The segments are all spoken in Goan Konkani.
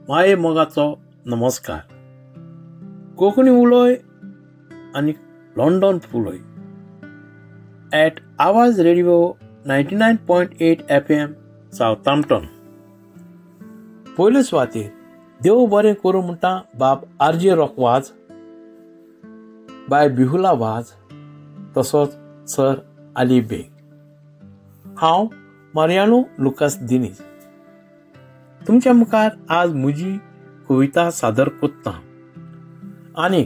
माये मोगाचो नमस्कार. कोंकणी उलोय आनी London फुलोय at Awaaz radio 99.8 FM Southampton. पयले सुवातेर देव बरें करूं म्हणटा बाब आर जे रॉक वाज, बाय बिहुला वाज, तसोच सर अली बेग. हांव मारियानो लुकास दिनीज तुमच्या मुखार आज म्हजी कविता सादर करता आनी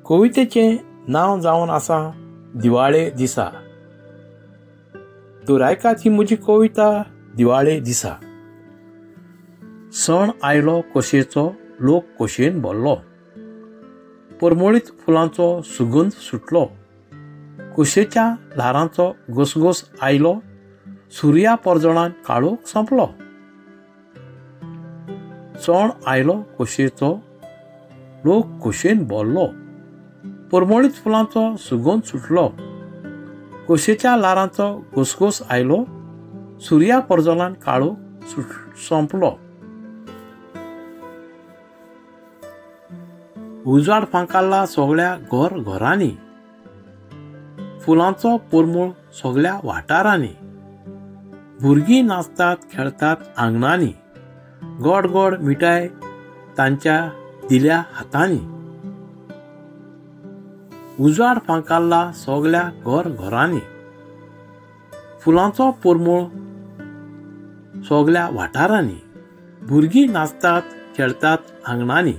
कवितेचें नांव जावन आसा दिवाळे दिसा. तर आयकात ही म्हजी कविता दिवाळे दिसा. सण आयलो खोशयेचो, लोक खोशयेन भरलो, परमळीत फुलांचो सुगंध सुटलो, खोशयेच्या ल्हारांचो घसघस आयलो, सुर्या परजळान काळोख सोंपलो. सण आयलो खोशयेचो, लोक खोशयेन भरलो, परमळीत फुलांचो सुगंध सुटलो, खोशयेच्या ल्हारांचो घसघस आयलो, सुर्या परजळान काळोख सोंपलो. उजवाड फांकारला सगळ्या घर घरांनी, फुलांचो परमळ सगळ्या वाठारांनी, भुरगीं नाचतात खेळतात आंगणांनी, गोड गोड मिठाय तांच्या दिल्या हातांनी. उजवाड फांकारला सगळ्या घर घरांनी, फुलांचो परमळ सगळ्या वाठारांनी, भुरगीं नाचतात खेळतात आंगणांनी,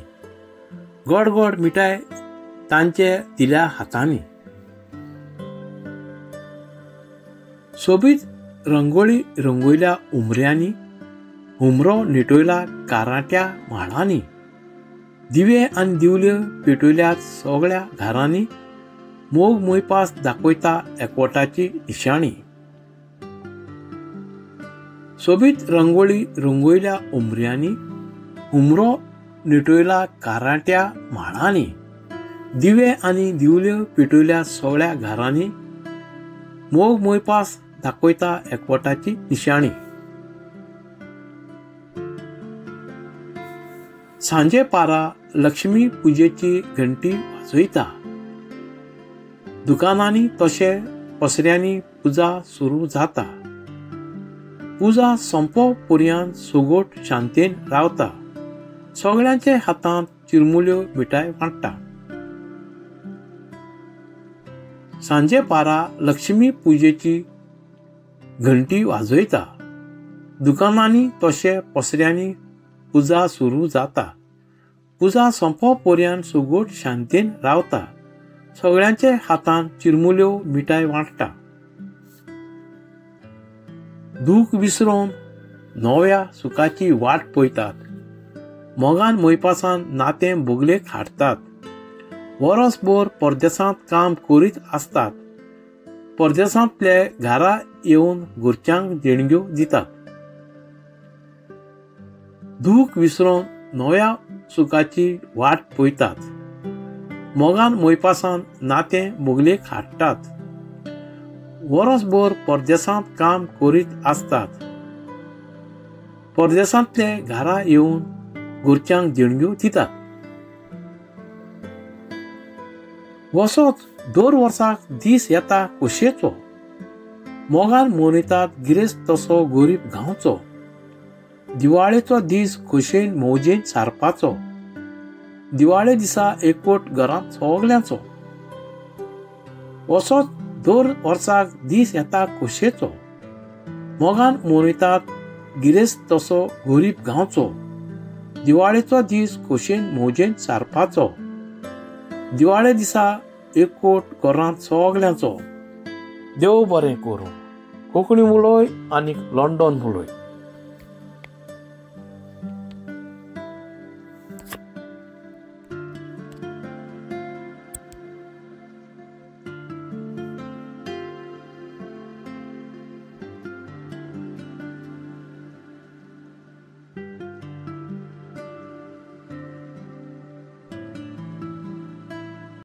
गोड गोड मिठाय तांचे दिल्या हातांनी. सोबीत रंगोळी रंगयल्या उमऱ्यांनी, हुमरो निटयला काराट्या माळांनी, दिवे आनी दिवल्यो पेटयल्यात सगळ्या घरांनी, मोग मोयपास दाखयता एकवटाची निशाणी. सोबीत रंगोळी रंगयल्या उमऱ्यांनी, हुमरो निटयला काराट्या माळांनी, दिवे आनी दिवल्यो पेटयल्या सगळ्या घरांनी, मोग मोयपास दाखयता एकवटाची निशाणी. सांजे पारा लक्ष्मी पुजेची घंटी वाजयता, दुकानांनी तशें पसऱ्यांनी पुजा सुरू जाता, पुजा सोंपो पर्यंत सगोट शांतेन रावता, सगळ्यांचे हातांत चिरमुल्यो मिठाय वांट्टा. सांजे पारा लक्ष्मी पुजेची घंटी वाजयता, दुकानांनी तशें पसऱ्यांनी पुजा सुरू जाता, पुजा सोंपो पर्यंत सगोट शांतेन रावता, सगळ्यांचे हातांत चिरमुल्यो मिठाय वांट्टा. दूख विसरून नव्या सुखाची वाट पळयतात, मोगान मोयपासान नातें बोगलेक हाडटात, वरसभर परदेसांत काम करीत आसतात, परदेसांतले घरा येवन घरच्यांक देणग्यो दितात. दूख विसरून नव्या सुखाची वाट पळयतात, मोगान मोयपासान नातें बोगलेक हाडटात, वरसभर परदेसांत काम करीत आसतात, परदेसांतले घरा येवन घरच्यांक देणग्यो दितात. वसोच दर वर्साक दीस येता खोशयेचो, मोगान मनयतात गिरेस्त तसो गरीब गांवचो, दिवाळेचो दीस खोशयेन मौजेन सारपाचो, दिवाळे दिसा एकवट घरांत सगल्यांचो. असोच दर वर्साक दीस येता खोशयेचो, मोगान मनयतात गिरेस्त तसो गरीब गांवचो, दिवाळेचो दीस खोशयेन मौजेन सारपाचो, दिवाळे दिसा एकवट घरांत सगल्यांचो. देव बरें करूं. कोंकणी उलोय आनी लंडन उलोय.